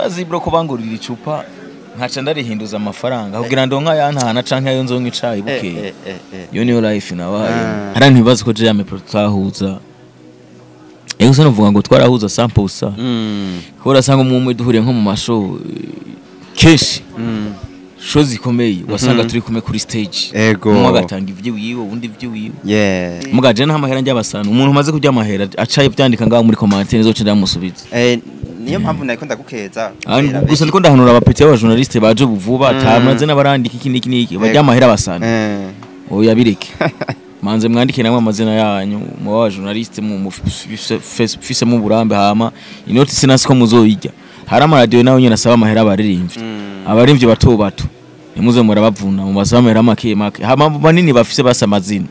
Urazi bro ko bangurira icupa nkaca ndarihinduza amafaranga kugira ndonka yantahana canke ayo nzonka icayi bukeye. Iyo niyo life nabaye. Hari ntibazi ko je yame tutahuza. Ego se novuga ngo twarahuza sample. Kuko urasanga umwe duhuriye nko mu mashow kenshi. Show zikomeye wasanga turi kumwe kuri stage. Umwe agatanga ivyo wiwe, uwundi ivyo wiwe. Muga je nta mahera njya basana. Umuntu umaze kurya amahera acaye vyandika ngaho muri commentaire nizoca ndamusubiza. Niyo mpamvu nariko ndagukeza. Gusa ndiko ndahanura abapeti b'abajournaliste baje buvuba tamaze n'abarandika iki n'iki n'iki barya amahera basana. Oya bireke. Manze mwandike namwe amazina yanyu mu bajournaliste mu mufise mu burambe hama inoti sinasi ko muzoyirya. Hari amaradiyo nawe nyene asaba amahera abaririmbyi. Abaririmbyi bato bato nimuze murabavuna mu basaba amahera make make. Hama banini bafise basa amazina.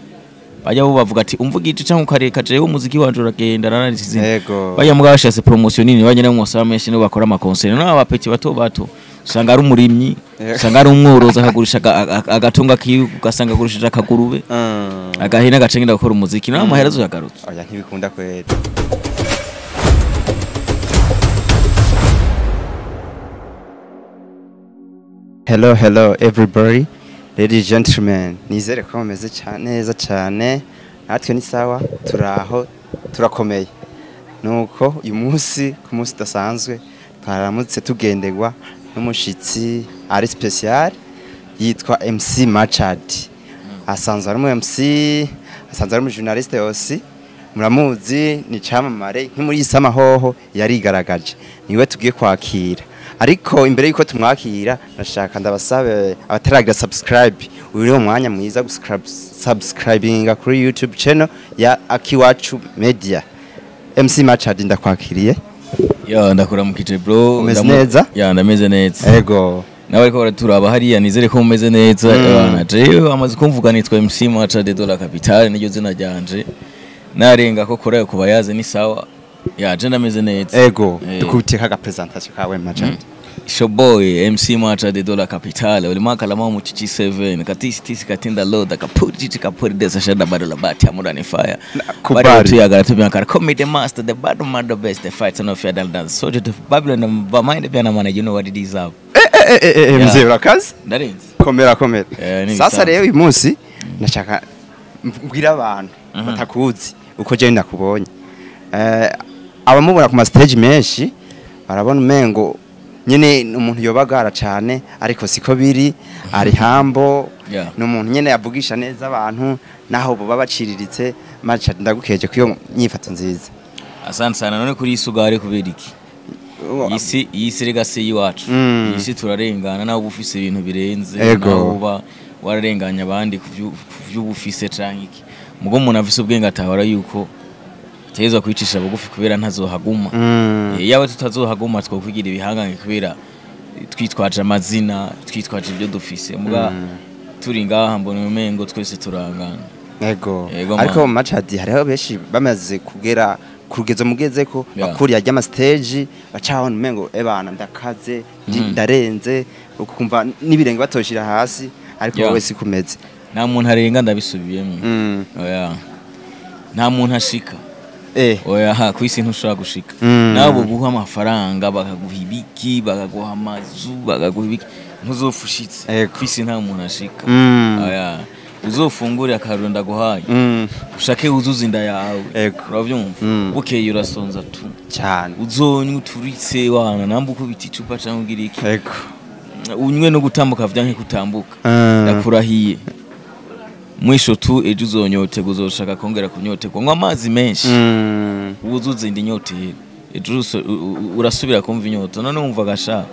Bajya bo bavuga ati umvuga ici canke ukareka jewe umuziki wanje uragenda naranditse izina. Bajya mugabo bashatse promotion nini bajya namwe basaba menshi nibo bakora ama concert. None abapeti bato bato usanga ari umurimyi, usanga ari umworozi akagurisha agatunga kiwe, ugasanga agurishije akagurube. Agahina gacengenda gukora umuziki naho amahera azoyagarutse. Oya ntibikunda kwera. Hello hello everybody, ladies and gentlemen, nizere ko mumeze neza cyane, natwe ni sawa, turaho turakomeye. Nuko uyu munsi ku munsi udasanzwe twaramutse tugendegwa n'umushitsi ari special yitwa MC Machad. Asanzwe ari mu MC, asanzwe ari mu journaliste yose, muramuzi ni camamare nk'imuri isamahoho yarigaragaje. Niwe tugiye kwakira. Ariko imbere yuko tumwakira nashaka ndabasabe abataragira subscribe, uyu ni umwanya mwiza subscribinga kuri YouTube channel ya Akiwacu Media. MC Machad ndakwakiriye. Ya ndakuramukije bro. Umeze neza? Ya ndameze neza. Ego. Nawe ariko baraturaba hariya nizere ko mumeze neza. Bana jewe amaze kumvuga nitwa MC Machad de la Capitale niryo zina ryanje. Narenga ko korayo kubayaze ni sawa. Ya je ndameze neza. Ego. Dukubiteka ka presentation kawe Machad. Showboy MC Machad de la Capitale ulimaka la mamu chichi 7 katisi tisi katinda loda kapuri chichi kapuri desa shada bado la bati amura ni fire. Bado tu ya tu biankara comedy master the bad man the best the fighter no fear than dance soldier the Babylon the mind the man you know what it is up. Mzee urakazi? Ndarenze. Komera komera. Sasa rero uyu munsi nashaka mbwira abantu batakuzi uko je ndakubonye. Abamubona ku ma stage menshi barabona umengo nyene umuntu yobagara cyane ariko siko biri ari hambo. N'umuntu nyene yavugisha neza abantu naho bo babaciriritse. Machad ndagukeje kuyo nyifato nziza. Asante sana. None kuri isugare kubera iki? Isi rega se yiwacu. Isi turarengana naho ubufise ibintu birenze naho uba wararenganya abandi kuvyubufise canke iki. Mugo umuntu afise ubwenge atahora yuko teza kwicisha bugufi kubera ntazohaguma. Yawe tutazohaguma twokwigira ibihangange kubera twitwaje amazina, twitwaje ibyo dufise. Muga turi ngaha mbona umengo twese turangana. Ego. Ariko Machad hariho benshi bamaze kugera kurugezo mugeze ko bakuriya ry'ama stage bacabona umengo ebana ndakaze ndarenze ukumva nibirenge batoshira hasi ariko wowe sikumeze. Nta muntu arenga ndabisubiyemo. Oya. Nta muntu ashika. Oya ha kwisi ntushobora gushika. Nabo guha amafaranga bakaguha ibiki bakaguha amazu bakaguha ibiki ntuzofushitse. Kwisi nta muntu ashika. Oya. Uzofungure akarunda guhaye. Ushake uzuza inda yawe. Uravyumva? Bukeye urasonza tu. Cyane. Uzonywa uturitse wana namba ukubita icupa canke ugira iki. Unywe no gutambuka vyanke kutambuka. Ndakurahiye. Mwisho tu ejo uzonyote uzoshaka kongera kunyote ngo amazi menshi. Uzuza indi nyote ejo urasubira kumva inyota none wumva gasha.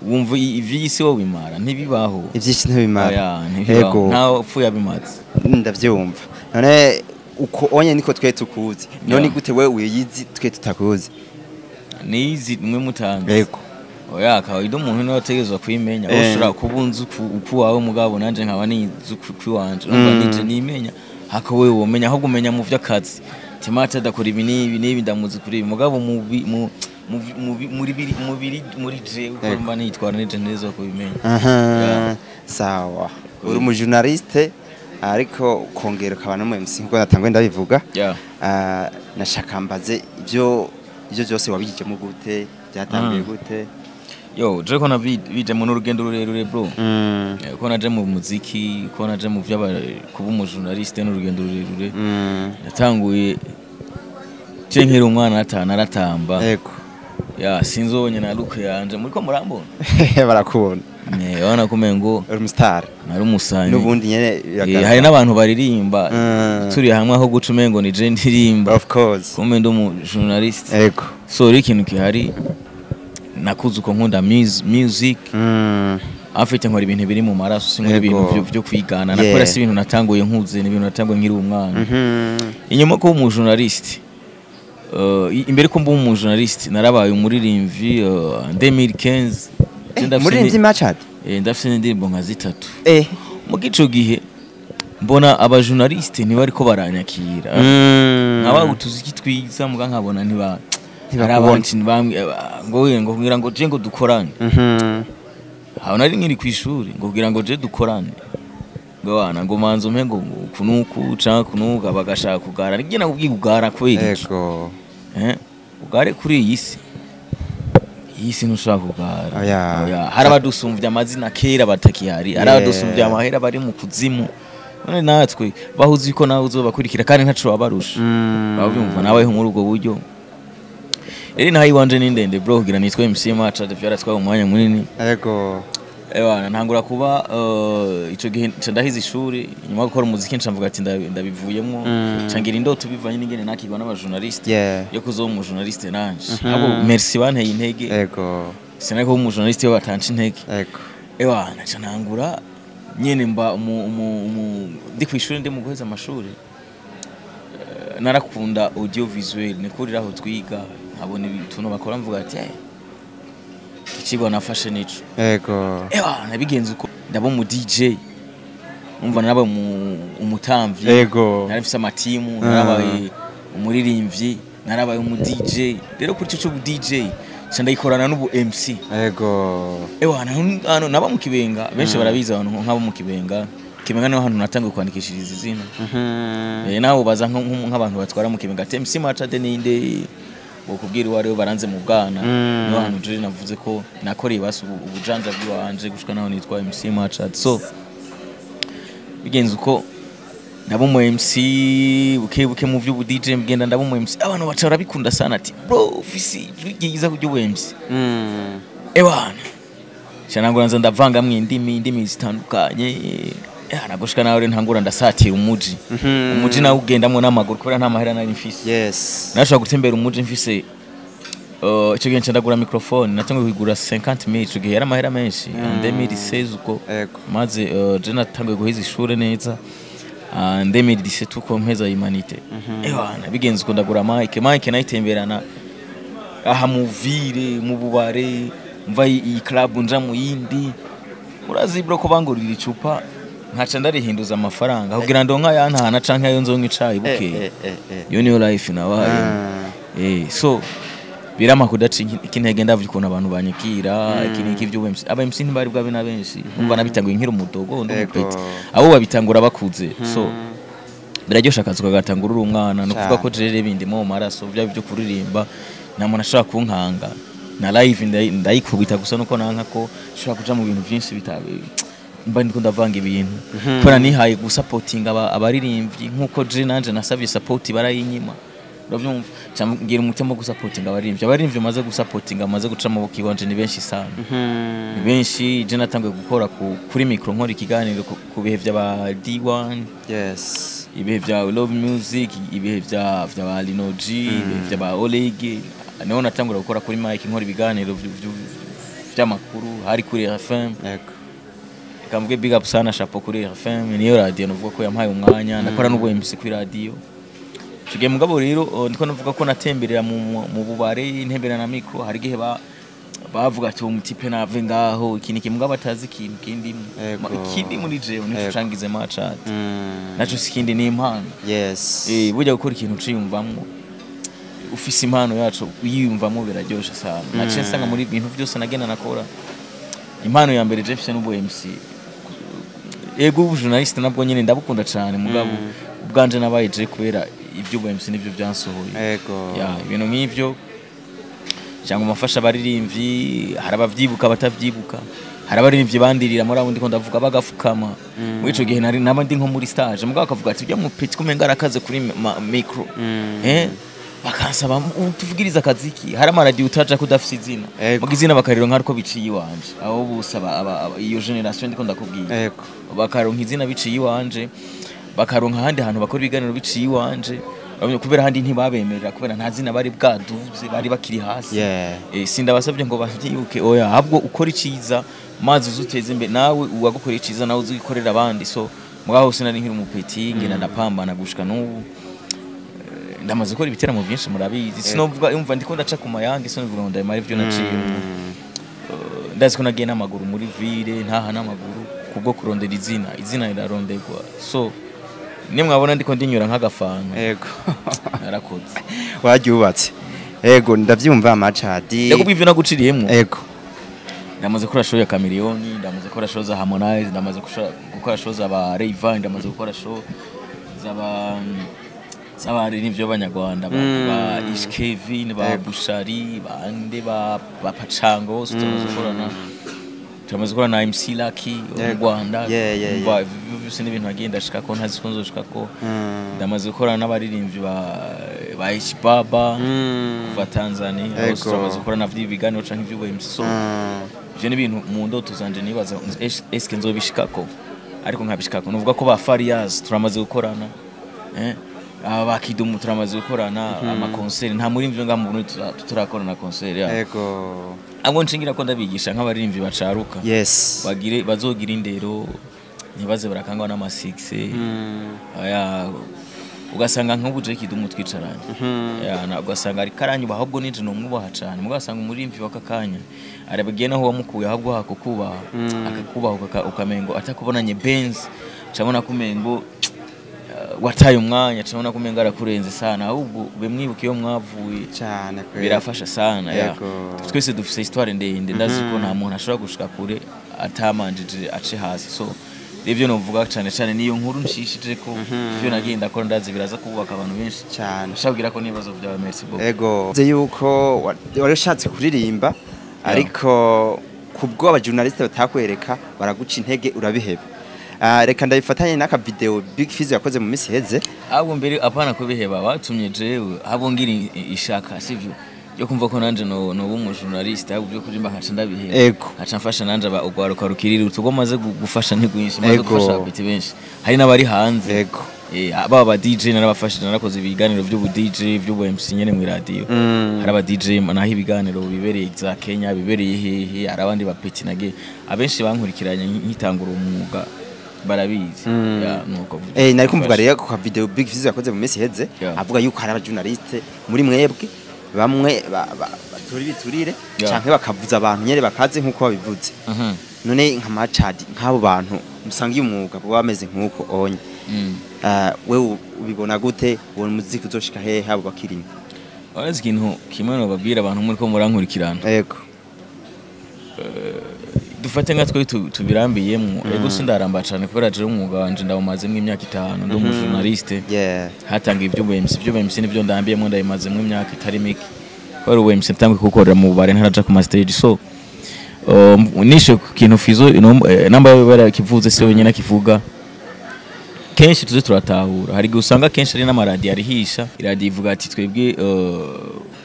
Wumva ivyisi wowe bimara ntibibaho. Ivyisi ntibimara. Yego. Nta upfu yabimaze. Ndavyumva. None uko onye niko twe tukuzi. None gute wewe uyizi twe tutakuzi? Nizi mwe mutanze. Yego. Oya kawaida umuntu niwe ategerezwa kwimenya. Ushobora kubunza uku wawe mugabo nanje nkaba nizi uku wanje. Numva nije nimenya. Hako wewe womenya aho gumenya mu vy'akazi. Timata dakora ibi n'ibi n'ibi ndamuzi kuri ibi mugabo mu muri je uko mba nitwara nije neza kubimenya. Sawa. Uri mu journaliste ariko kongera ukaba no mu MC nkuko natangwe ndabivuga. Nashaka mbaze ibyo byose wabigijemo gute, byatangiye gute? Yo, je ko nabijemo n'urugendo rurerure, bro. Ko naje mu muziki, ko naje mu vy'aba kuba umujournaliste, n'urugendo rurerure. Natanguye je nkiri umwana, naratamba. Ya, sinzonye na look yanje, muriko murambona. Barakubona. Eh, urabona ko umengo Uri umustar. nari umusanyi. N'ubundi nyene biragaragara. Hari n'abantu baririmba turi hamwe, aho guca umengo ni je ndirimba, Of course. kumbe ndi umu journaliste. So rero ikintu gihari, nakuze uko nkunda music. Afite nkora ibintu biri mu maraso, sinkora ibintu vyo kwigana. Nakora si ibintu natanguye nkuze, ni ibintu natanguye nkiri umwana. Inyuma ko umu journaliste, imbere ko mba umu journaliste, narabaye umuririmbyi 2015. Je ndafise Umuririmbyi Machad? Ndafise n'indirimbo nka zitatu. Mu ico gihe mbona abajournaliste ntibariko baranyakira, nkaba utuziki twiza, muga nkabona ntiba hari Ntibakubona. abantu bamwe ngo we ngo kugira ngo je ngo dukorane. Aho nari nkiri kw'ishuri, ngo kugira ngo je dukorane, ngo wana ngo manzo umpe ngo kunuku canke kunuka, bagashaka kugara. Ngiye nakubwiye kugara kubera iki? Eh, ugare kuri iyi si, iyi si ntushobora kugara. Oya. Oya. Hari abadusumvya amazina kera batakihari, hari abadusumvya amahera bari mu kuzimu. None natwe bahuzi ko nawe uzobakurikira kandi ntaco wabarusha. Babyumva nawe muri ubwo buryo. Rero naho iwanje ni ndende, bro. Kugira nitwe MC Machad vyaratwaye umwanya munini. Ewana, ntangura kuba ico gihe nca ndahize ishuri nyuma yo gukora umuziki, nca mvuga ati ndabivuyemwo. Nca ngira indoto bivanye n'ingene nakirwa n'abajournaliste yo kuzoba umujournaliste nanje. Abo merci banteye intege. Sinari kuba umujournaliste iyo batanca intege. Ewana, nca ntangura nyene mba ndi kw'ishuri, ndi mu guheza amashuri. Narakunda audiovisuel, nikurira aho twiga nkabona ibintu bakora, mvuga ati "Ikigwa nafashe nico." Ewa, nabigenze uko, ndaba umu DJ, umva, naraba umutamvyi. Nari mfise amatimu, narabaye umuririmbyi, narabaye umu DJ. Rero kuri ico c'ubu DJ nca ndayikorana n'ubu MC. Ewa, hano naba mu Kibenga, benshi barabizi, abantu nk'abo mu Kibenga. Kibenga niho hantu natangiye kwandikishiriza izina. Nawe baza nk'abantu batwara mu Kibenga ati MC Machad ninde, bokubwira uwo ariwe, baranze mu bwana. Niho hantu je navuze ko nakoreye basi ubujanja bw'iwanje gushika naho nitwa MC Machad. So bigenze uko, ndaba umu MC buke buke mu vy'ubu DJ, ngenda ndaba umu MC, abantu baca barabikunda sana, ati bro, ufise ijwi ryiza ku by'ubu MC. Ewana, nca nza ndavangamwo indimi zitandukanye. Nagushika nawe rero ntangura ndasatira umuji. Umuji nawe ugendamwo n'amaguru kubera nta mahera nari mfise. Nashobora gutembera umuji mfise ico gihe nca ndagura microphone, natanguye kuyigura 50,000. Ico gihe yari amahera menshi en 2016 uko. Maze je natanguye guheza ishure neza en 2017 uko mpeza humanité. Ewana, bigenze uko, ndagura mic. Mic nayitemberana aha mu ville, mu bubare, mva iyi club nja mu yindi. Urazi bro ko bangurira icupa nkaca ndarihinduza amafaranga kugira ndonka yantahana canke ayo nzonka icayi bukeye. Iyo niyo life nabaye. So birama kudaca ikintege, ndavye ukuntu abantu banyakira iki niki vy'ubu MC. Aba MC ntibari bwabe na benshi, umva, nabitanguye nkiri umudogo, ndi Ego. umupeti, abo babitangura bakuze. So biraryosha akazi kagatangura uri umwana, no kuvuga ko jewe bindimo mu maraso byaba byo kuririmba, nta muntu ashobora kunkanga. Na live ndayikubita gusa, nuko nanka ko nshobora kuja mu bintu vyinshi bitabe mba ndiko ndavanga ibintu, kubera nihaye gusapotinga abaririmbyi nkuko je nanje nasavye support barayinyima, uravyumva? Ca ngira umutima wo gusapotinga abaririmbyi. Abaririmbyi maze gusapotinga, maze guca amaboko iwanje, ni benshi sana, ni benshi. Je natanguye gukora kuri micro, nkora ikiganiro ku bihe vy'aba D1, ibihe vya Love Music, ibihe vya ba Lino G, ibihe vya ba Oleg. Niho natangura gukora kuri mic, nkora ibiganiro vy'amakuru, hari kuri RFM. Reka mvuge big up sana, chapeau kuri RFM, niyo radio novuga ko yampaye umwanya ndakora n'ubwo MC kuri radio ico gihe. Mugabo rero ndiko navuga ko natemberera mu bubare, ntembera na micro. Hari igihe bavuga ati uwo mutipe nave ngaho, iki niki, mugabo atazi ikintu kindi. Ikindi muri jewe nico cangize Machad, naco sikindi, ni impano. Burya gukora ikintu uciyumvamwo, ufise impano yacu uyiyumvamwo, biraryoshe sana. Naciye nsanga muri ibintu byose nagenda nakora, impano ya mbere je mfise n'ubu MC. Ego, ubu journaliste nabwo nyene ndabukunda cane, mugabo ubwanje nabaye je kubera ivy'ubu MC nivyo byansohoye. Ya, ibintu nk'ivyo. Cyangwa mafasha abaririmbyi, hari abavyibuka batavyibuka, hari abaririmbyi bandirira muri abo ndiko ndavuga bagafukama. Muri ico gihe nari naba ndi nko muri stage, mugabo akavuga ati ujya mu petit kumenga arakaze kuri micro, bakansaba tuvugirize akaziki. Hari amaradiyo utaja ko udafise izina, muga izina bakarironka ariko biciye iwanje. Abo bose iyo generation ndiko ndakubwira, bakaronka izina biciye iwanje, bakaronka ahandi hantu bakora ibiganiro biciye iwanje. Urabona, kubera ahandi ntibabemerera, kubera nta zina bari bwaduze, bari bakiri hasi. Sindabasabye ngo bavyibuke, oya, ahubwo ukora iciza mazi uzuteze imbere nawe, uwagukora iciza nawe uzikorera abandi. So mugabo sinari nkiri umupeti, ngenda ndapambana gushika n'ubu. Ndamaze gukora ibiteramo byinshi, murabizi. Sinovuga, umva, ndiko ndaca ku mayange, sinovuga ngo ndabimara ivyo naciye. Ndazi ko nagiye n'amaguru muri ville, ntaha n'amaguru kubwo kurondera izina. Izina riraronderwa. So nimwabona ndiko ndinyura nk'agafanta, narakoze. Waryubatse. Ego, ndavyumva, Machadi. Ndakubwiye ivyo naguciriyemwo. Ndamaze gukora show ya Chameleone, ndamaze gukora show za Harmonize, ndamaze gukora show za ba Rayvanny, ndamaze gukora show z'aba z'abaririmbyi b'abanyarwanda ba, ba Ish Kevin, ba Bushari, bande, ba Pacango bose turamaze gukorana. Turamaze gukorana na MC Lucky wo mu Rwanda. Umva, ivyo vyose n'ibintu nagiye ndashikako ntazi ko nzoshikako. Ndamaze gukorana n'abaririmbyi ba H Baba kuva Tanzania bose, turamaze gukorana vy'ibiganiro canke ivy'ubu MC. So ivyo ni ibintu mu ndoto zanje nibaza eske nzobishikako, ariko nkabishikako. Nuvuga ko ba Farias turamaze gukorana, aba ba Kidumu turamaze gukorana amakonseri. Nta muri mvyo ngaha mu Burundi tutarakorana concert ya. Abo nshingira ko ndabigisha nk'abaririmbyi bacaruka, bagire bazogira indero, ntibaze barakangwa n'ama succès. Aya, ugasanga nk'ubu je Kidumu twicaranye, ya, na ugasanga ari karanyubaha, ahubwo nije nomwubaha cane. Mugasanga umurimvyi w'akakanya arabagiye naho wamukuye, ahubwo hakukubaha, akakubaha, ukamengo atakubonanye Benz cabona kumengo wataye umwanya, cabona kumengo arakurenze sana. Ahubwo be mwibuka iyo mwavuye. Cyane kweli. Birafasha sana, ya. Twese dufise histoire ndende. Ndazi ko nta muntu ashobora gushika kure atamanjije ace hasi. So ivyo novuga cane cane niyo nkuru nshishije ko ivyo nagiye ndakora, ndazi biraza kubaka abantu benshi. Cyane. Ndashaka ko n'ibibazo byawe, merci beaucoup. Ego, nzi yuko wari ushatse kuririmba, ariko kubwo abajournaliste batakwereka baraguca intege, urabiheba. Reka ndabifatanye n'aka video Big Fizzo yakoze mu minsi iheze. Ahubwo mbere apana kubiheba, batumye jewe ahubwo ngira ishaka, sivyo, ryo kumva ko nanje no noba umujournaliste, ahubwo byo kuririmba nkaca ndabiheba. Nkaca mfasha nanje aba ugwaruka rukirira utugo maze gufasha ntigwinshi maze gufasha abapeti benshi, hari n'abari hanze. Aba aba DJ narabafashije, narakoze ibiganiro by'ubu DJ, by'ubu MC nyene mu radio. Hari aba DJ naho ibiganiro bibereye za Kenya, bibereye hehe, hari abandi bapeti nage abenshi bankurikiranye nkitangura umwuga barabizi. Ya, nuko. Nari kumvuga rero ku video Big Fizzo yakoze mu minsi iheze, avuga yuko hari abajournaliste muri mwebwe bamwe batura ibiturire canke bakavuza abantu nyene bakaze nkuko babivuze. None nka Machadi, nk'abo bantu musangiye umwuga baba bameze nkuko onye, wewe ubibona gute? Ubona umuziki uzoshika hehe abo bakirimo? Urazi ikintu kimwe nobabwira abantu muri ko murankurikirana? Dufate nka twe tubirambiyemwo. Ego, sindaramba cane kubera jewe umwuga wanje ndawumazemwo imyaka 5 ndi umujournaliste. Hatanga ibyo MC, ibyo MC nivyo ndambiyemwo, ndabimazemwo imyaka itari mike, kubera ubu MC ntanguye kuwukorera mu bubare ntaraja ku ma stage. So nishe ku kintu Fizo namba yarakivuze, si wenyine akivuga. Kenshi tuze turatahura, hari igihe usanga kenshi ari n'amaradiyo arihisha. Iradiyo ivuga ati twebwe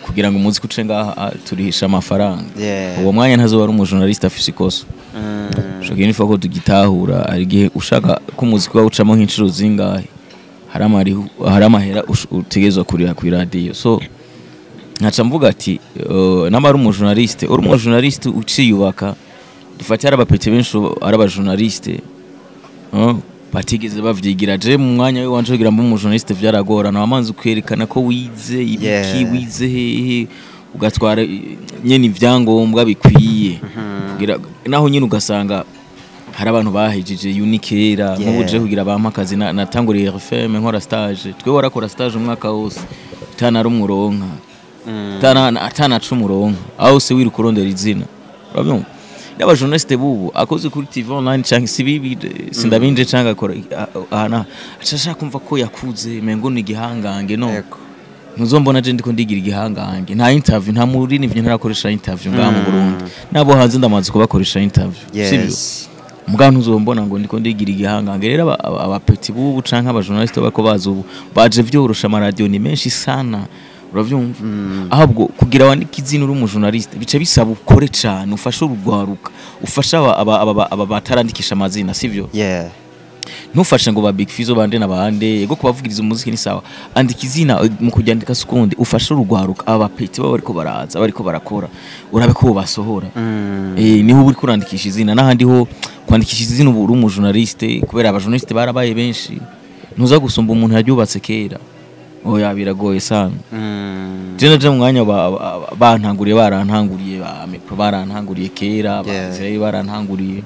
kugira ngo umuziki uce ngaha, turihisha amafaranga. Uwo mwanya ntazoba ari umujournaliste afise ikosa. Ico kintu ifa ko tugitahura. Hari igihe ushaka ko umuziki wawe ucamo nk'inshuro zingahe, hari amahera utegerezwa kuriha kw'iradiyo. So nkaca mvuga ati namba ari umujournaliste, uri umujournaliste uciyubaka, dufate hari abapeti benshi ari abajournaliste batigeze bavyigira. Je mu mwanya w'iwanje kugira mbe umujournaliste vyaragorana, wamanze ukwerekana ko wize ibiki, wize hehe, ugatwara nyene ivyangombwa bikwiye kugira naho nyene ugasanga hari abantu bahejeje unikera. Nk'ubu je kugira bampe akazi natanguriye RFM nkora stage. Twe warakora stage umwaka wose utanari umuronka, atanaca umuronka, aho se wiruka urondera izina. Urabyumva, n'abajournaliste bubu akoze kuri TV online canke si bibi, sindabinje, canke akora aha aca ashaka kumva ko yakuze, mengo ni igihangange. No. Ntuzombona je ndiko ndigira igihangange, nta interview, nta muririmbyi ntarakoresha interview ngaha mu Burundi, nabo hanze ndamaze kubakoresha interview, sivyo? Yes. Mugabo ntuzombona ngo ndiko ndigira igihangange. Rero aba petits b'ubu canke aba journalistes bako baza ubu baje vyorosha, amaradiyo ni menshi sana, uravyumva? Ahubwo kugira wandike izina uri umu journaliste bice bisaba ukore cane, ufashe urugwaruka, ufashe aba batarandikisha amazina, sivyo? Yeah. Ntufashe ngo ba Big Fizzo bande na bande, yego kubavugiriza umuziki ni sawa. Andika izina mu kuryandika sukundi ufashe urugwaruka, aba petits baba bariko baraza, bariko barakora, urabe ko basohora. Niho uri kurandikisha izina. N'ahandi ho kwandikisha izina ubu uri umu journaliste, kubera aba journalistes barabaye benshi, ntuza gusumba umuntu yaryubatse kera, oya, biragoye sana. Je naje mu mwanya bantanguriye, barantanguriye ba Mipro, barantanguriye kera ba Israel barantanguriye.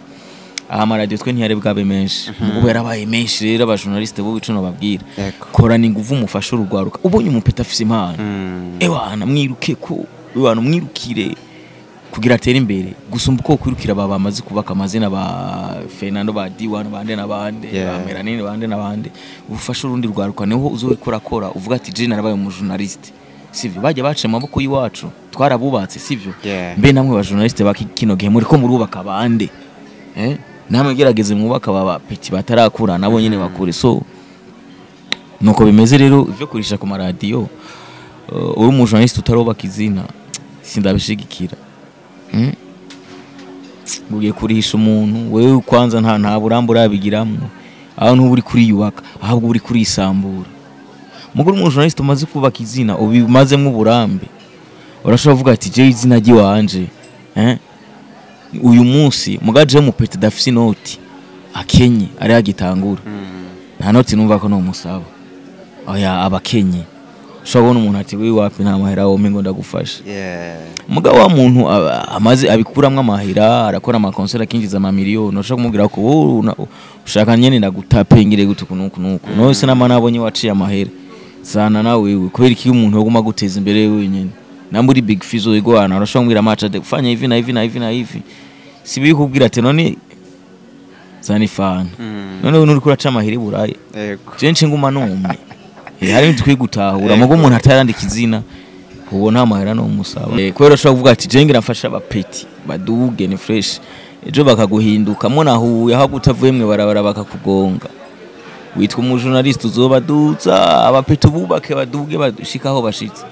Aha amaradiyo twe ntiyari bwabe menshi, ubu yarabaye menshi. Rero aba journalistes bo ico nobabwira, korana inguvu, mufashe urugwaruka. Ubonye umu petit afise impano, ewana mwiruke ko, ewana mwirukire kugira atere imbere gusumba uko kwirukira aba bamaze kubaka amazina, ba Fernando, ba D1, bande na bande, ba Melanine, bande na bande. Ufashe urundi rwaruka, niho uzorikora kora uvuga ati je narabaye umu journaliste, sivyo? Bajya bace mu maboko y'iwacu, twarabubatse, sivyo? Yeah. Mbe namwe ba journalistes ba kino gihe muri ko murubaka bande? Namwe gerageze mwubaka aba petits batarakura, nabo nyene bakure. So nuko bimeze. Rero ivyo kurisha ku maradiyo, uri umu journaliste utarubaka izina, sindabishigikira. Ugiye kurihisha umuntu, wewe kwanza nta burambe urabigiramwo, aho ntuba uri kuriyubaka, ahubwo uri kurisambura. Mugore umu journaliste umaze kubaka izina, ubimazemo uburambe, urashobora kuvuga ati je izina ry'iwanje, uyu munsi mugaje mu petit dafise inoti akenye ari agitangura, nta noti numva ko nomusaba, oya. Abakenye ushobora kubona umuntu ati wewe wapi, nta mahera wompe ngo ndagufashe. Mugabo wa muntu amaze abikuramwo amahera, arakora ama concerts, akinjiza amamiliyoni, ushobora kumubwira ko wowe ushaka nyene ndagutapengire gute uku nuku nuku, none se nama nabonye waciye amahera sana nawe wewe, kubera iki umuntu yoguma guteza imbere wenyene? Namba uri Big Fizzo igwana, urashobora kumubwira amaca de kufanya hivi na hivi na hivi na hivi, si biri kubwira ati none zana ifana, none wewe nuriko uraca amahera i Buraya. Je nce nguma numwe. Hari ibintu dukwiye gutahura. Mugo umuntu atarandika izina uwo nta mahera no musaba, kubera ushobora kuvuga ati je ngira mfasha aba petits baduge, ni fresh, ejo bakaguhinduka mo nahuye aho utavuye mwe barabara bakakugonga. Witwa umu journaliste, uzobaduza aba petits, bubake, baduge, bashika aho bashitse.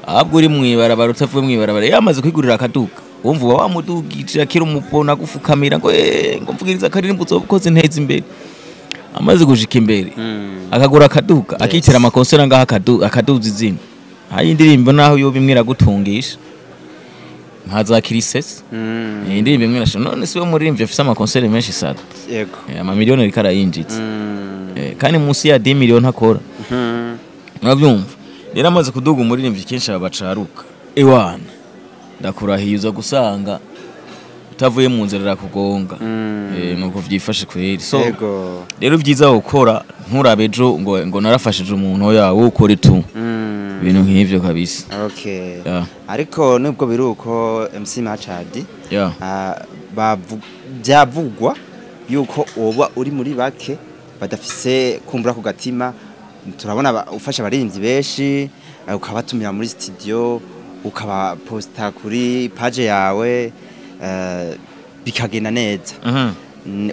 Ahubwo uri mwibarabara, utavuye mwibarabara, yamaze kwigurira akaduka, wumva uba wamudugije akiri umupona agufukamira ngo ngo mvugiriza akaririmbo uzoba ukoze nteza imbere. Amaze gushika imbere, akagura akaduka, akitera ama concerts ngaha, akaduza izina, hari indirimbo naho yoba imwe iragutungisha nka za Kirisesi. Indirimbo imwe irasha. None si we muririmbyi afise ama concerts menshi sada? Yego. Amamiliyoni ariko arayinjiza. Kandi munsi ya 10 miliyoni ntakora, urabyumva? Rero amaze kuduga umuririmbyi, kenshi aba bacaruka, ewana ndakurahiye, uza gusanga utavuye mu nzira arakugonga. Nuko vyifashe kweri. So rero vyiza gukora, nturabe ejo ngo narafashije umuntu, oya, wowe ukore tu ibintu nk'ivyo kabisa. Okay. Yeah. Ariko nubwo biri uko, MC Machad, byavugwa yuko woba uri muri bake badafise kumbura ku gatima. Turabona ufasha abaririmbyi benshi, ukabatumira muri studio, ukabaposta kuri page yawe, bikagenda neza.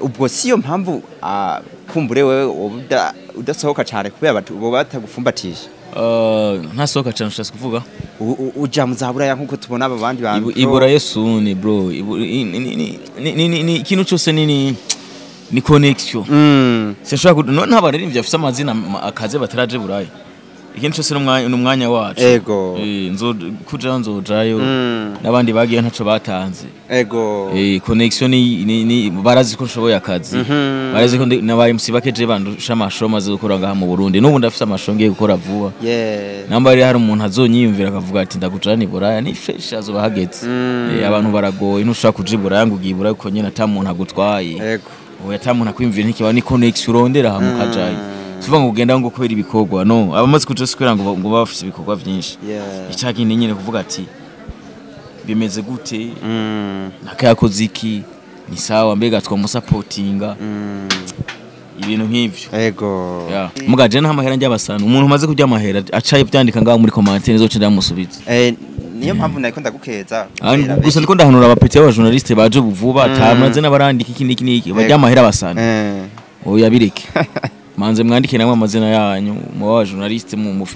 Ubwo siyo mpamvu kumbure wewe woba udasohoka cyane kubera boba batagufumbatisha? Ntasohoka cyane ushatse kuvuga? Uja mu za Buraya nkuko tubona aba bandi bantu. Ibura Yesu ni bro, ni ikintu cyose ni connection. Sinshobora no nta baririmbyi bafise amazina akaze bataraje Buraya. Ikintu cyose n'umwanya wacu. Nzo kuja nzojayo, n'abandi bagiye ntaco batanze. Connection ni barazi ko nshoboye akazi. Barazi ko n'aba MC bakeje bandusha amashow maze gukora ngaha mu Burundi. N'ubu ndafise amashow ngiye gukora vuba. Namba rero hari umuntu azonyiyumvira akavuga ati ndakujana i Buraya, ni fresh, azoba hageze. Abantu baragoye, ntushaka kuja i Buraya ngo ugiye i Buraya uko nyene ata muntu agutwaye. Oya, ata muntu akwiyumvira ntikiba, ni connection urondera hamwe ukajayo. Sivuga ngo ugenda ngo kubera ibikorwa, no abamaze kuja si kubera ngo baba bafise ibikorwa vyinshi. Icakindi nyene kuvuga ati bimeze gute, nakayakoze iki, ni sawa, mbega twamusapotinga. Ibintu nk'ivyo. Ego. Yeah. Muga je nta mahera njya basana. Umuntu umaze kurya amahera acaye vyandika ngaho muri commentaire nizoca ndamusubiza. Niyo mpamvu nariko ndagukeza. Gusa ndiko ndahanura abapeti b'abajournaliste baje buvuba tamaze n'abarandika iki n'iki n'iki barya amahera basana. Oya bireke. Manze mwandike namwe amazina yanyu mu b'abajournaliste mu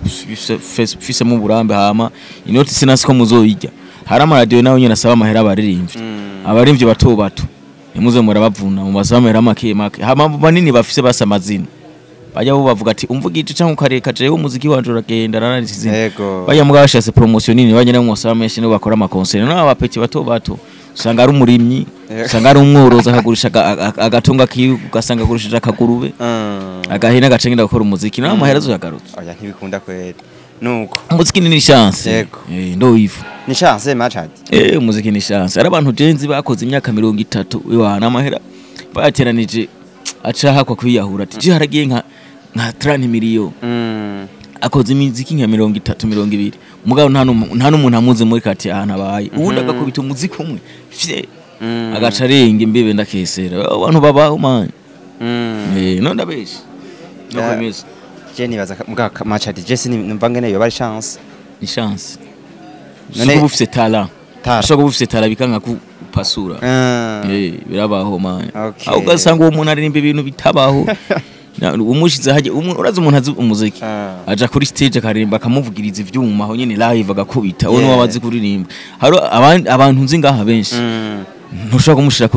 fisemo uburambe hama inoti sinasi ko muzoyirya. Hari amaradiyo nawe nyene asaba amahera abaririmbyi. Abaririmbyi bato bato ntimuze murabavuna mubasaba amahera make make. Hama banini bafise basa amazina. Bajya bo bavuga ati umvuga ico canke ukareka jewe umuziki wanje uragenda naranditse izina. Bajya mugabo bashatse promotion nini bajya namwe musaba menshi nibo bakora ama concert. None abapeti bato bato usanga ari umurimyi, usanga ari umworozi akagurisha agatunga kiwe, ugasanga agurishije akagurube, agahina agacengenda gukora umuziki nawe amahera azoyagarutse. Oya ntibikunda kwera. Nuko umuziki ni chance. Ndo ivu. Ni chance Machad. Umuziki ni chance. Ari abantu jenzi bakoze imyaka 30 iwana amahera bateranije aca hakwa kwiyahura ati je haragiye nka 30 miliyoni. Akoze imiziki nka 30 20. Mugabo nta n'umuntu amuze muri kati ahantu abaye. Ubundi agakubita umuziki umwe. Agaca arenga imbibe ndakesera. Abantu babaho man. No ndabeshe. No kwemeza. Je nibaza muga Machad je sinumva ngene yo bari chance. Ni chance. None ubu ufite talent. Ushobora kuba ufite talent bikanka kupasura. Birabaho man. Aho ugasanga uwo muntu aririmba ibintu bitabaho. Umushize haje uraza umuntu azi umuziki aja kuri stage akaririmba akamuvugiriza ivyuma aho nyene live agakubita uwo niwe abazi kuririmba. Hari abantu nzi ngaha benshi ntushobora kumushira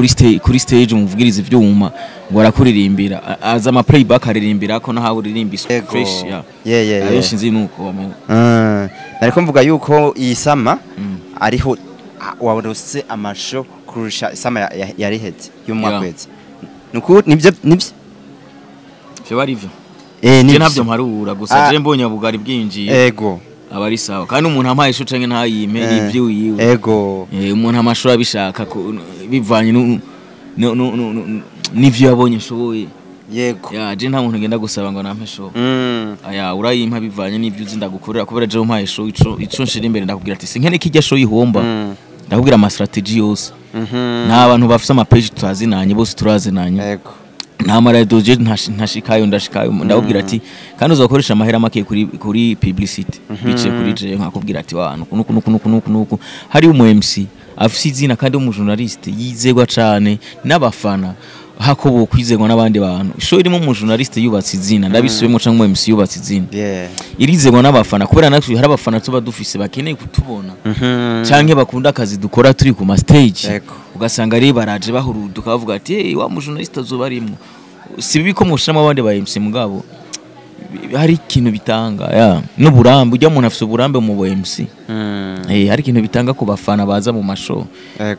kuri stage umuvugiriza ivyuma ngo arakuririmbira, aza ama playback aririmbira ko naho uririmba fresh ya. Abenshi nzi nuko bamwe. Nariko mvuga yuko iyi sama ariho warose amasho kurusha isama yari hetse y'umwaka wetse. Nuko nivyo nivyo Vyo bari vyo. Je ntabyo mparura gusa je mbonye ubugari bwinjiye. Ego. Abari sawa. Kandi umuntu ampaye isho canke ntayime ivyo yiwe. Ego. Umuntu amashuri abishaka bivanye n'ivyo yabonye nshoboye. Yego. Ya je nta muntu ngenda gusaba ngo nampe show. Aya urayimpa bivanye n'ivyo uzi ndagukorera kubera je umpaye show ico nshira imbere ndakubwira ati sinkene kijya show ihomba. Ndakubwira ama strategy yose. Nta bantu bafise ama page tutazinanye bose turazinanye. Yego. Nta maradio je ntashikayo ndashikayo ndababwira ati kandi uzakoresha amahera make kuri publicity bice kuri je nkakubwira ati wa nuku nuku nuku nuku hari umu MC afise izina kandi umu journaliste yizegwa cane n'abafana hakobo kwizegwa n'abandi bantu show irimo umu journaliste yubatse izina ndabisubemo canke umu MC yubatse izina irizegwa n'abafana kubera natwe hari abafana tuba dufise bakeneye kutubona canke bakunda akazi dukora turi ku ma stage. Ugasanga ari baraje bahuruduka bavuga ati hey wa mu journaliste azoba arimwo si bibi ko mushiramo abandi ba MC mugabo hari ikintu bitanga ya n'uburambe ujya umuntu afise uburambe mu bo MC hari ikintu bitanga ku bafana baza mu mashow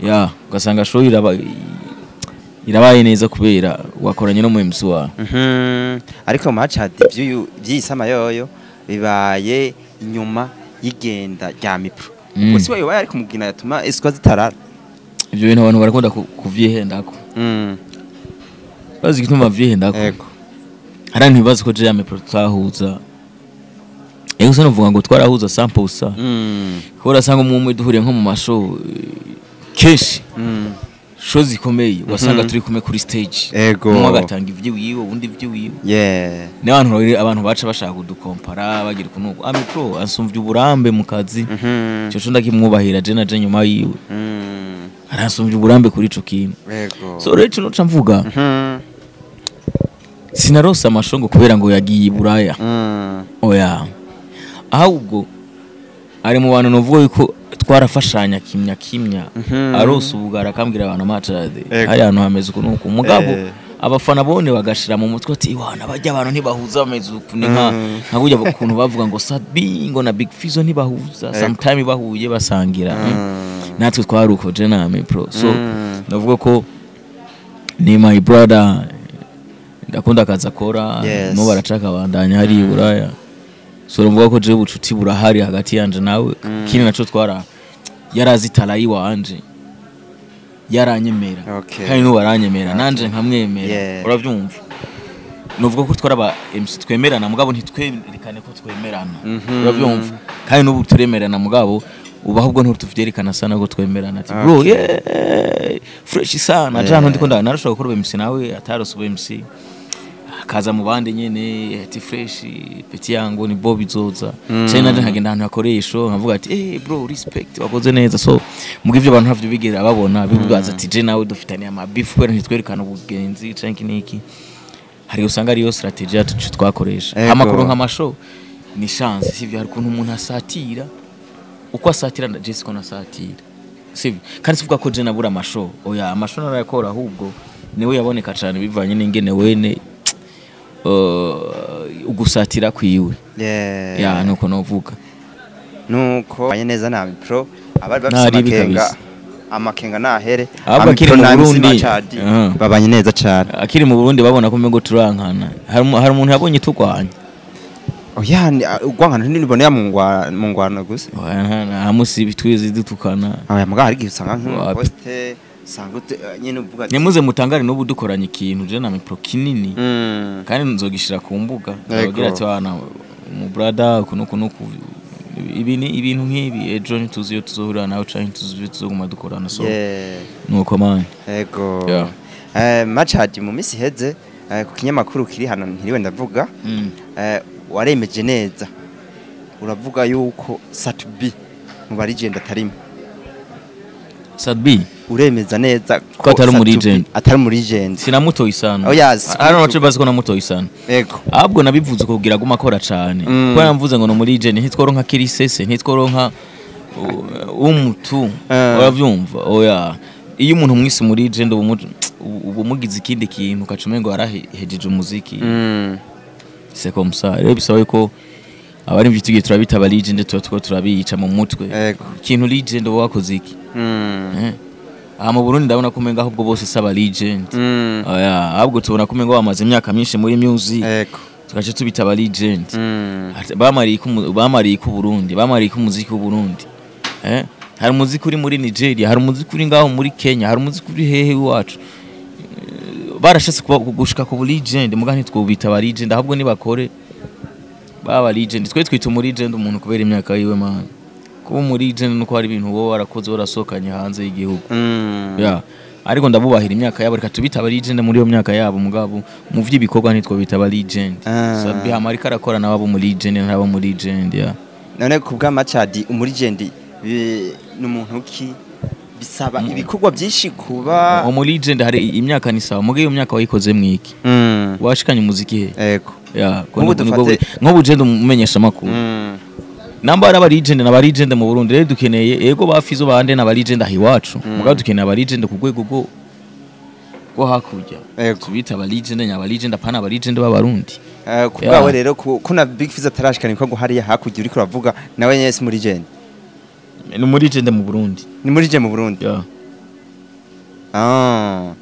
ya ugasanga show irabaye neza kubera wakoranye no mu MC wawe. Ariko Machad by'isama yoyo bibaye inyuma y'igenda rya Mipro ubwo si wayo ari kumugina yatuma iswa zitarara. Ibyo bintu abantu barakunda kuvyihendako. Bazi gituma bavyihendako. Yego. Hari ntibazi ko je ya Mipro twahuza. Ego se novuga ngo twarahuza sample sa. Ko urasanga umwe duhuriye nko mu mashow kenshi. Show zikomeye wasanga turi kumwe kuri stage. Ego. Umwe agatanga ivyo wiwe undi ivyo wiwe. Yeah. N'abantu abantu baca bashaka kudukompara bagira kunuko. Mipro asumvye uburambe mu kazi. Cyo cyo ndakimwubahira je na je nyuma yiwe. Arasumvye uburambe kuri ico kintu. Yego. So rero cyo mvuga. Sinarose amashongo kubera ngo yagiye Buraya. Oya. Ahubwo ari mu bantu novuga yuko twarafashanya kimya kimya. Arose ubugara akambwira abantu Machad. Hari ahantu hameze uku nuku. Mugabo abafana bone bagashira mu mutwe ati iwana bajya abantu ntibahuza bameze uku ni nka kujya ukuntu bavuga ngo Sadbi ngo na Big Fizzo ntibahuza sometime bahuye basangira. Natwe twaruko je na Mipro. So ndavuga ko ni my brother ndakunda akazi akora no baracaka bandanya hari Buraya. So ndavuga ko je ubucuti burahari hagati yanje nawe kini naco twara yarazi talayi wanje yaranyemera kandi no baranyemera nanje nkamwemera uravyumva. Novuga ko twaraba MC twemerana mugabo ntitwerekane ko twemerana uravyumva kandi n'ubu turemerana mugabo ubaho ubwo ntutuvyerekana sana ko twemerana ati bro yeah fresh sana jana ndiko ndarashobora gukora MC nawe atarose MC Akaza mu bandi nyene ati fresh petit yangu ni Bob izoza. Cyane naje nkagenda ahantu hakoresho nkavuga ati eh bro, respect, wakoze neza. So muga ivyo abantu ntavyo bigera babona, bibaza ati je nawe dufitaniye ama beef kubera ntitwerekana ubugenzi canke niki. Hari usanga ariyo strategy yacu twakoresha. Amakuru nk'amashow ni chance, sivyo? Hari ukuntu umuntu asatira, uko asatira na Jessica nasatira, sivyo? Kandi sivuga ko je nabura amashow, oya, amashow narayakora, ahubwo niwe yaboneka cyane bivanye n'ingene wene ugusatira kwiwe. Ya, nuko novuga. Nuko banye neza na Pro, abari bafise Naribi amakenga, kabisa. amakenga nahere. Ahubwo akiri mu na MC Burundi, Machadi babanye neza cyane. Akiri mu Burundi babona ko umengo turankana. Hari umuntu yabonye turwanya? Oya, urwangano ntiribonera mu ngwano gusa. Oya, nta musi bitwizi dutukana. Oya, muga hari igihe usanga Wapi. nk'umuposte usanga nyene uvuga ati Nimuze mutangare n'ubu dukoranye ikintu je na Pro kinini, kandi nzogishira ku mbuga. Ndabagira ati wana mu brother, kuno kuno ibi ni ibintu nk'ibi, ejo ntituzi iyo tuzohurira nawe canke ntituzi iyo tuzoguma dukorana, so nuko man. Ego. Yeah. Machadi, mu minsi iheze ku kinyamakuru kiri hano ntiriwe ndavuga, waremeje neza uravuga yuko Sat-B mu ba legend atarimo. Sat-B? Uremeza neza Ko atari umu Sat-B legend. atari mu legend. Sinamutoye isano. Oya, si I don't know, bazi ko namutoye isano. Ahubwo nabivuze kugira aguma akora cane, kuko yamvuze ngo no muri legend ntitworonka kirisese, ntitworonka umutu. Uravyumva? Oya, iyo umuntu mwise muri legend ubu mugize ikindi kintu ukaca umengo yarahejeje umuziki. C'est comme ça rero, bisaba yuko abari mu tugiye turabita aba legend, tuba tuko turabica mu mutwe. Ikintu legend uba wakoze iki? Aha mu Burundi ndabona ko umenga ahubwo bose saba legend. Oya, ahubwo tubona ko umengo bamaze imyaka myinshi muri music, tugaca tubita aba legend. Bamariye ku Burundi, bamariye ku muziki w'u Burundi. Hari umuziki uri muri Nigeria, hari umuziki uri ngaho muri Kenya, hari umuziki uri hehe iwacu. Barashatse gushika ku legend, muga ntitwobita aba legend, ahubwo nibakore baba legend. Twe twita umu legend umuntu kubera imyaka yiwe man. Kuba umu legend nuko hari ibintu wowe warakoze warasohokanye hanze y'igihugu. Yeah. Ariko ndabubahira imyaka yabo, reka tubita aba legend muri iyo myaka yabo, mugabo mu vy'ibikorwa ntitwobita aba legend. Sat-B hama ariko arakora nawe abo mu legend ntabo mu legend, yeah. None ku bwa Machadi, umu legend ni umuntu ki bisaba ibikorwa byinshi kuba? Umu legend hari imyaka ni sawa, muga iyo myaka wayikoze mwiki? Washikanye umuziki he? Ya, ko Nk'ubu nk'ubu je umumenyesha makuru. Namba ari aba legend na legend mu Burundi rero dukeneye, ego ba Fizo bande na legend aho iwacu, mugabo dukeneye aba legend ku rwego rwo hakurya. Tubita aba legend nyaba legend, apana aba legend b'abarundi. Ku bwawe rero, ko na Big Fizz atarashikana ibikorwa hariya hakurya uriko uravuga, nawe nyene si muri legend? Ni muri legend mu Burundi. Ni muri legend mu Burundi. Ya. Ah,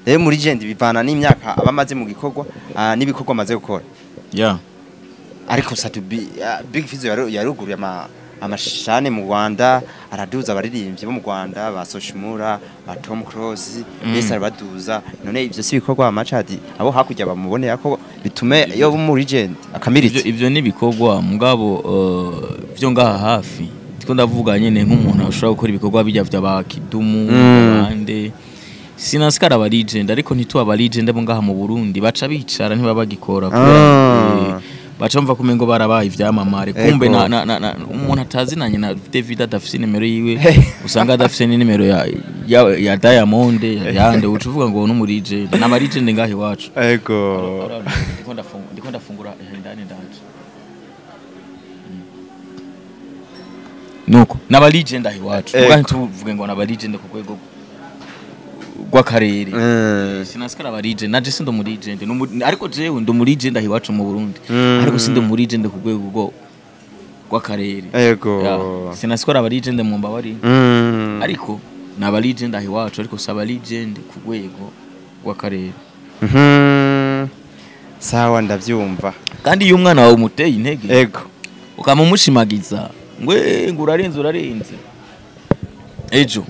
rero muri legend bivana n'imyaka aba amaze mu gikorwa, n'ibikorwa amaze gukora. Ya. Ariko Sat-B, Big Fizz yaruguruye amashane mu Rwanda, araduza abaririmbyi bo mu Rwanda, ba Soshmura, ba Tom Close, bese arabaduza. None ivyo si ibikorwa Machadi abo hakurya bamubonera ko bitume yo mu legend akamiritse? Ivyo ni ibikorwa, mugabo vyo ngaha hafi ndiko ndavuga nyene nk'umuntu ashobora gukora ibikorwa bijya vya ba Kidumu, bande sinasikara aba legend, ariko ntituba aba legend bo ngaha mu Burundi baca bicara ntibaba bagikora kubera baca bumva kumengo barabaye ivyamamare, kumbe na umuntu atazinanye na David adafise nimero yiwe, usanga adafise n'inimero ya Diamond yande, uca uvuga ngo no muri legend n'aba legend ngaha iwacu. Ndiko ndafungura indani ndaje nuko n'aba legend aho iwacu, muga ntituvuge ngo n'aba legend ku rwego rw'akarere. Sinasikara aba legend, naje sindi umu legend. Ariko jewe ndi umu legend aho iwacu mu Burundi, ariko sindi umu legend ku rwego rw'akarere. Ya, sinasikara aba legend mu mbabari, ariko n'aba legend aho iwacu, ariko si aba legend ku rwego rw'akarere. Sawa, ndavyumva. Kandi iyo umwana wawe umuteye intege, ukamumushimagiza ngwe ngo urarenze urarenze, ejo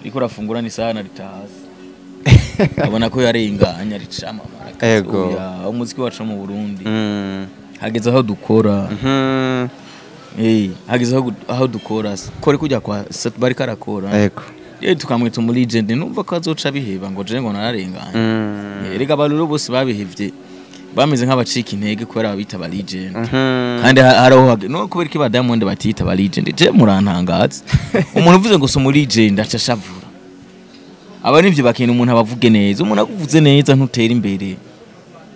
riko urafungura n'isahani arita hasi abona ko yarenganye aricamamara. Umuziki wacu mu Burundi hageze aho dukora. Hageze aho dukora kore kujya kwa bariko arakora. Rero tukamwita umu legend, numva ko azoca biheba ngo je ngo nararenganye. Erega abaruro bose babihevye bameze nk'abacika intege kubera babita ba legend. Kandi haraho no kubera iki ba Diamond batita ba legend, je murantangaza. Umuntu uvuze ngo si umu legend aca ashavura. Aba nivyo bakintu umuntu abavuge neza, umuntu akuvuze neza ntutera imbere.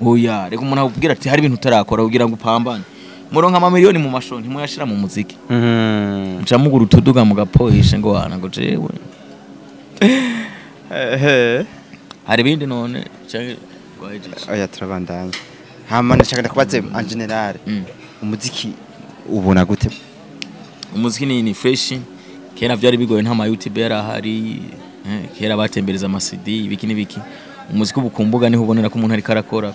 Oya, reka umuntu akubwira ati hari ibintu utarakora kugira ngo upambane. Muronka amamiliyoni mu masho ntimuyashira mu muziki. Muca mugura utuduga mugapohisha ngo wana ngo jewe. Hari ibindi none canke gwahejeje? Oya, turabandanya. Hama ndashaka ndakubaze en général, umuziki ubona gute? Umuziki ni fresh. Kera vyari bigoye, nta ma YouTube yari ahari, kera batembereza ama CD ibiki n'ibiki. Umuziki ubu ku mbuga niho ubonera ko umuntu ariko arakora.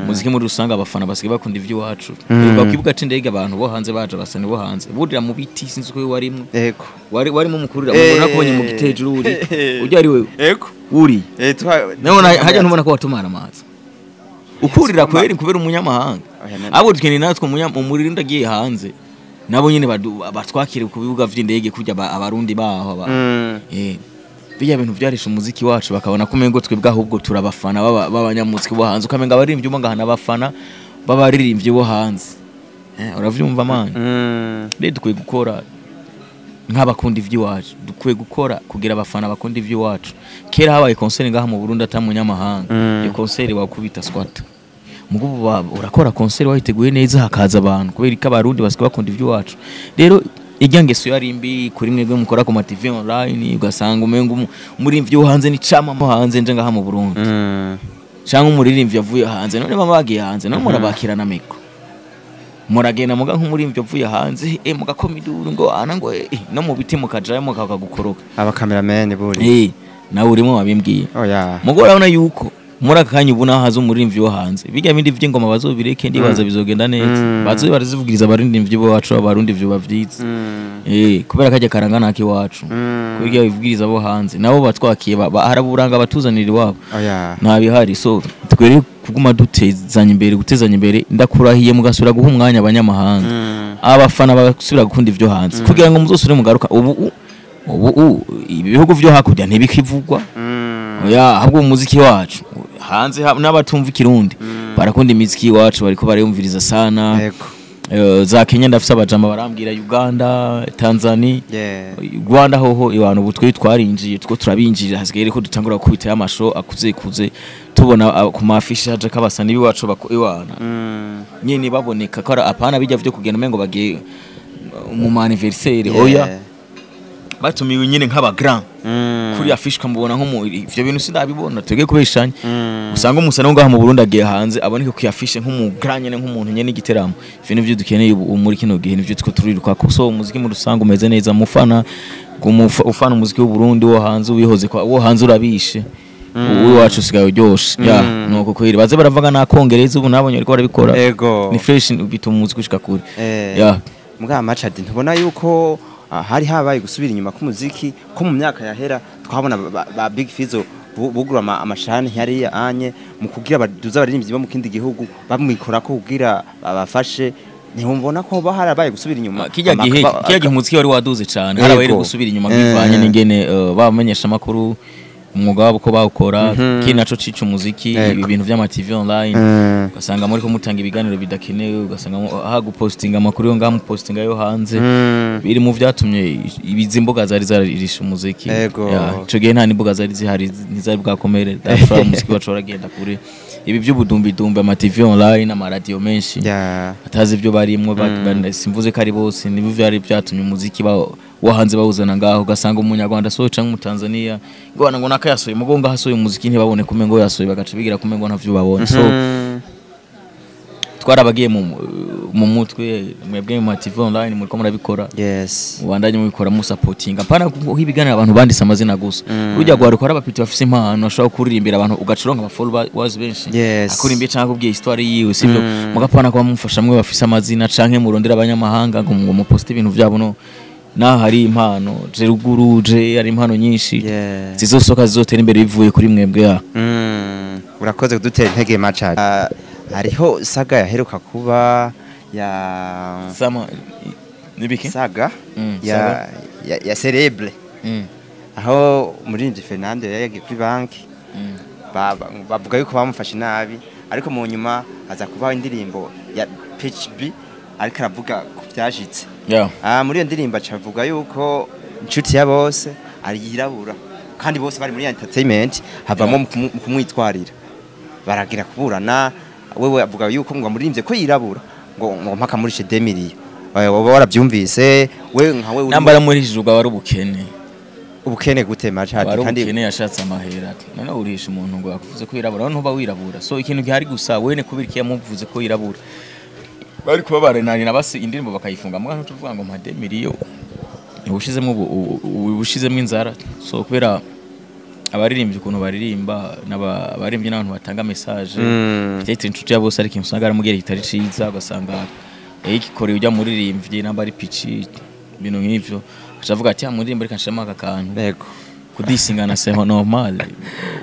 Umuziki muri rusange abafana basigaye bakunda ivy'iwacu. Ku kibuga c'indege abantu bo hanze baje basa ni bo hanze burira mu biti, sinzi ko warimwo. Ego. Wari warimo mukurira mubona kubonye mu gitejuru uri ujya ari wewe. Ego. Uri Eh, none hajya ntubona ko watumara amazi ukurira kweri kubera umunyamahanga. Oya, none- Abo dukeneye natwe umurindi agiye hanze nabo nyene batwakire ku bibuga vy'indege kurya abarundi baho bijya bintu vyarisha umuziki wacu, bakabona ko umengo twebwe ahubwo turabafana b'abanyamuziki bo hanze, ukamenga abaririmbyi umenga ngahana abafana b'abaririmbyi bo hanze. Uravyumva man? Rero dukwiye gukora nk'abakunda ivy'iwacu, dukwiye gukora kugira abafana bakunda ivy'iwacu. Kera habaye concert ngaha mu Burundi ata munyamahanga, iyo concert wakubita squat. Mugubu urakora concert wayiteguye neza hakaza abantu kubera ko abarundi basigaye bakunda ivy'iwacu. Rero irya ngeso yari mbi kuri mwebwe mukora ku ma TV online, ugasanga umenga umuririmbyi wo hanze ni cama mo hanze nje ngaha mu Burundi, canke umuririmbyi avuye hanze, none baba bagiye hanze none murabakirana micro, muragenda muga nk'umuririmbyi avuye hanze, mugakoma induru ngo ana ngo no mu biti mukajayo mukakagukoroka. Abakameramani buri. Nawe urimo wabimbwiye. Oya. Mugo urabona yuko muri aka kanya ubu naho haza umuririmbyi wo hanze, bijya bindi vy'ingoma bazobireke, ndibaza bizogenda neza. Bazobe barazivugiriza abaririmbyi bo wacu abarundi vyo bavyize. Kubera kajya karanga naki iwacu, kubera iyo bivugiriza abo hanze nabo batwakiye haraburanga batuzanira iwabo. Oya. Nta bihari. So twere kuguma dutezanya imbere, gutezanya imbere. Ndakurahiye mugasubira guha umwanya abanyamahanga, abafana bagasubira gukunda ivyo hanze kugira ngo muzosubire mugaruka. Ubu ibihugu vyo hakurya ntibikivugwa. Oya, ahubwo umuziki wacu hanze n'abatumva ikirundi barakunda imiziki iwacu, bariko barayumviriza sana. Ego. Za Kenya ndafise abajama barambwira, Uganda, Tanzania, Rwanda hoho iwantu ubu twe twarinjiye two turabinjirira, hasigaye ko dutangura gukubita amasho akuze kuze tubona ku mafisha haje kabasa n'iwacu bako iwana nyene baboneka ko apana bijya vyo kugenda umengo bagiye mu ma anniversaire. Oya, batumiwe nyene nk'aba grand kuri affiche ukamubona nko mu ivyo bintu sindabibona twege kubeshanya. Usanga umusana wo ngaha mu Burundi agiye hanze aboneke ku affiche nk'umu grand nyene, nk'umuntu nyene igiteramo. Ivyo nivyo dukeneye ubu muri kino gihe, nivyo two turiruka ko. So umuziki muri rusange umeze neza, mufana ufana umuziki w'u Burundi wo hanze ubihoze kwa wo hanze urabishe, uwo wacu usigaye uryoshe ya. Nuko kwiri baze baravuga n'akongereza ubu nabonye ariko barabikora. Ego. Ni fresh, bituma umuziki ushika kure. Ya. Muga Machad, ntubona yuko hari habaye gusubira inyuma k'umuziki, ko mu myaka yahera twabona ba Big Fizzo bugura amashani hariya anye mu kugira baduza abaririmbyi bo mu kindi gihugu bamwikora ko kugira babafashe, ntiwumvona ko hoba harabaye gusubira inyuma? Kijya gihe kijya gihe umuziki wari waduze cyane, harabaye gusubira inyuma bivanye n'ingene bamenyesha amakuru umwuga wabo ko bawukora. Kindi naco cica umuziki, ibi bintu vy'ama TV online, ugasanga muri ko mutanga ibiganiro bidakenewe, ugasanga aha gupostinga amakuru yo ngaha mupostinga yo hanze, biri mu vyatumye ibizi imbuga zari zaririsha umuziki. Ya, ico gihe nta n'imbuga zari zihari, ntizari bwakomere. That's why umuziki wacu waragenda kure. Ibi by'ubudumbidumbi, ama TV online, amaradiyo menshi atazi ibyo barimwo, simvuze ko ari bose, nibyo vyari byatumye umuziki wo hanze bawuzana ngaho, ugasanga umunyarwanda asohoye canke umutanzania ngo bana ngo naka yasohoye, mugo ngaho asohoye umuziki ntibabone kumengo ngo yasohoye, bagaca bigira kumengo ntavyo babonye. So twarabagiye mu mutwe mwebwe mu ma TV online muriko murabikora, mubandanye mubikora musapotinga, apana guha ibiganiro abantu banditse amazina gusa. Rujya rwaruka ari abapiti bafise impano ashobora kuririmbira abantu ugacuronka aba followers benshi, akurimbiye canke akubwiye histoire yiwe, sivyo? Mugapana kuba mumufasha mwe bafise amazina canke murondera abanyamahanga ngo muposte ibintu vyabo. No naho hari impano je ruguru je hari impano nyinshi zizosoka zizotera imbere bivuye kuri mwebwe ya. Urakoze kudutera intege Machad. Hariho saga yaheruka kuba ya Sama nibiki saga ya saga. ya célèbre. Aho umuririmbyi Fernando yari yagiye kuri banki, bavuga yuko bamufashe nabi, ariko mu nyuma aza kubaho indirimbo ya PHB ariko aravuga ku vyashitse. Muri iyo ndirimbo acavuga yuko inshuti ya bose ari yirabura, kandi bose bari muri entertainment, havamo mu kumwitwarira baragira kuburana. Wewe avuga yuko ngo amuririmbye ko yirabura, ngo mpaka muri chez 2 millions. Wowe warabyumvise, we nka we Nambara muri ubwo ari ubukene. Ubukene gute, Machad? Ari Kandi ubukene, yashatse amahera. None urisha umuntu ngo akuvuze ko yirabura, none ntuba wirabura? So ikintu gihari gusa, wene kubera iki yamuvuze ko yirabura? Bari kuba barenanira basi indirimbo bakayifunga, mwana tuvuga ngo mpa 2 millions, ubushizemo inzara. So kubera abaririmbyi ukuntu baririmba, n'abaririmbyi n'abantu batanga message, peut-être inshuti ya bose, ariko ikintu usanga aramubwira kitari ciza, ugasanga igikoreye ujya muririmbyi namba ari pici, ibintu nk'ivyo, acavuga ati: "Muririmbo reka nshiramo aka kantu." Kudisingana c'est normal.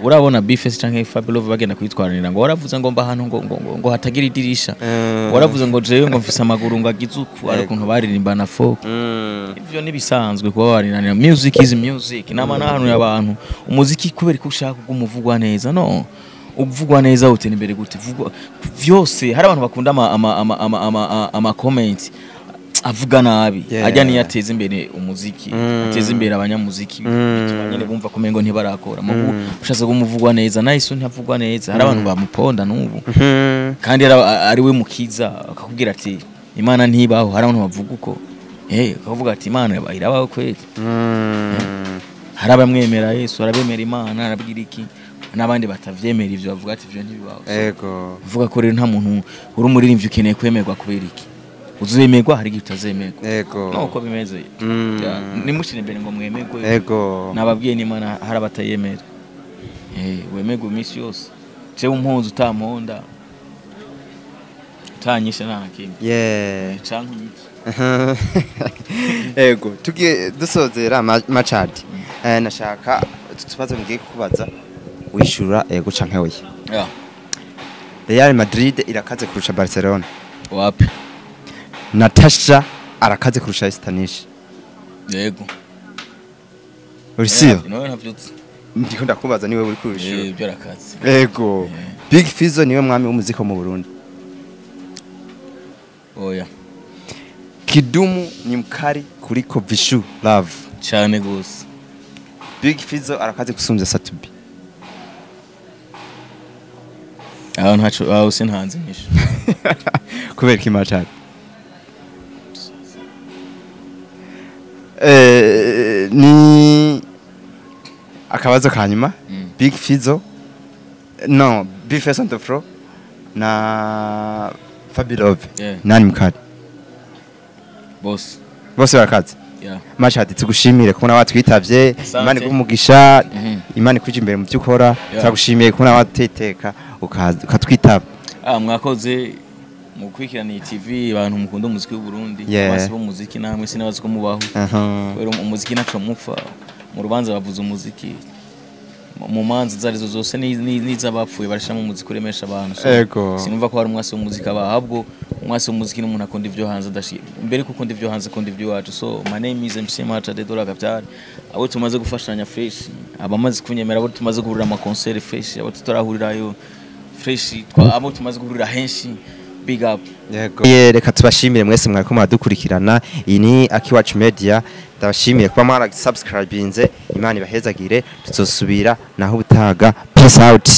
Urabona Bface canke Fabelove bagenda kwitwaranira ngo waravuze ngo mba ahantu ngo hatagira idirisha, waravuze ngo jewe ngo mfise amaguru ngo agize uku, ari ukuntu baririmbana fo. Ivyo nibisanzwe kuba barinanira. Music is music. Nama nahanuye abantu umuziki, kubera ko ushaka kugumuvugwa neza, no uvugwa neza utera imbere gute? Vugwa vyose. Hari abantu bakunda ama comment avuga nabi, ajya niyo ateza imbere umuziki, ateza imbere abanyamuziki, bituma nyene bumva ko mengo ntibarakora. Mugu ushatse kumuvugwa neza, nahise ntavugwa neza, hari abantu bamuponda n'ubu, kandi ari we mukiza, akakubwira ati Imana ntibaho. Hari abantu bavuga uko, akavuga ati Imana irabaho kweli. Hari abamwemera Yesu, arabemera Imana, arabwira iki, n'abandi batavyemera ivyo, bavuga ati ivyo ntibibaho. So, uvuga ko rero nta muntu uri umuririmbyi ukeneye kwemerwa. Kubera iki? Uzemerwa, hari igihe utazemerwa. Nuko bimeze. Ya, nimushire imbere ngo mwemerwe. Nababwiye n'Imana hari abatayemera. Wemerwe iminsi yose. Jewe umpunzi utamponda, utanyishe, nta kimwe. Canke unyite. Ego, tugiye dusozera, Machad. Nashaka utu tubazo ngiye kukubaza, wishura ego canke oya. Real Madrid irakaze kurusha Barcelona? Wapi. Natasha arakaze kurusha Stanish? Yego. Uri sure? Nawe ntavyutse. Ndiko ndakubaza, niwe uri kubishura. Ibyo arakaze. Ego. Big Fizzo niwe mwami w'umuziki wo mu Burundi? Oya. Kidumu ni mkali kuliko Vishu Love? Cyane gose. Big Fizzo arakaze gusumvya Satubi? Aho ntaco, aho sintanze inyishu. Kubera iki, Machad? Ni akabazo kanyuma. Big Fizzo, no Big Face on the floor na Fabi Love, nani mkali? Bose. Bose barakaze. Yeah. Machad, tugushimire kubona watwitavye. Asante. Imana iguhe umugisha. Imana ikuje imbere mu byo ukora. Turagushimiye kubona wateteka ukatwitaba. Ah, mwakoze mu gukurikirana iyi TV, abantu mukunda umuziki w'u Burundi, abasi b'umuziki namwe sinabazi ko mubaho. Kubera umuziki ntaco mupfa. Mu rubanza bavuza umuziki, mu manza izo arizo zose, n'iz'abapfuye barashiramo umuziki uremesha abantu. So, sinumva ko hari umwasi w'umuziki aba, ahubwo umwasi w'umuziki n'umuntu akunda ivyo hanze adashi mbere ko ukunda ivyo hanze, akunda ivyo iwacu. So my name is MC Macha de Dola Capital. Abo tumaze gufashanya fresh, abamaze kunyemera, abo tumaze guhurira ama concert fresh, abo tutarahurirayo fresh, abo tumaze guhurira henshi, big up. Yego. Ye, reka tubashimire mwese mwariko muradukurikirana. Iyi ni Akiwacu Media. Ndabashimiye kuba mwara subscribinze. Imana ibahezagire. Tuzosubira naho ubutaga. Peace out.